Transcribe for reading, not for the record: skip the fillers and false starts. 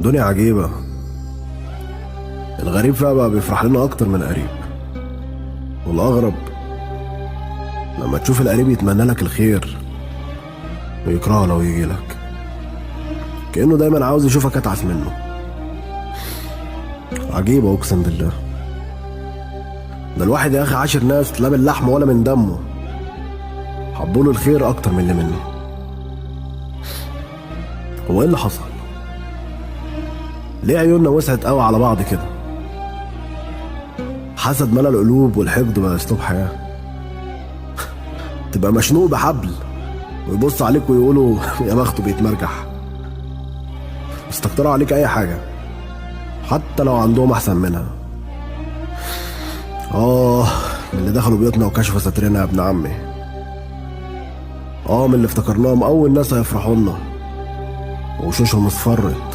دنيا عجيبة، الغريب فيها بقى بيفرح لنا أكتر من قريب. والأغرب لما تشوف القريب يتمنى لك الخير ويكرهه لو يجي لك، كأنه دايما عاوز يشوفك أتعس منه. عجيبة أقسم بالله. ده الواحد يا أخي عاشر ناس لا من لحمه ولا من دمه، حبوله الخير أكتر من اللي منه. هو إيه اللي حصل؟ ليه عيوننا وسعت قوي على بعض كده؟ حسد ملا القلوب والحقد بقى اسلوب حياة. تبقى مشنوق بحبل ويبص عليك ويقولوا يا بخته بيتمرجح. استكتروا عليك اي حاجة حتى لو عندهم احسن منها. من اللي دخلوا بيوتنا وكشفوا سترنا يا ابن عمي. من اللي افتكرناهم اول ناس هيفرحوا لنا وشوشهم اصفرت.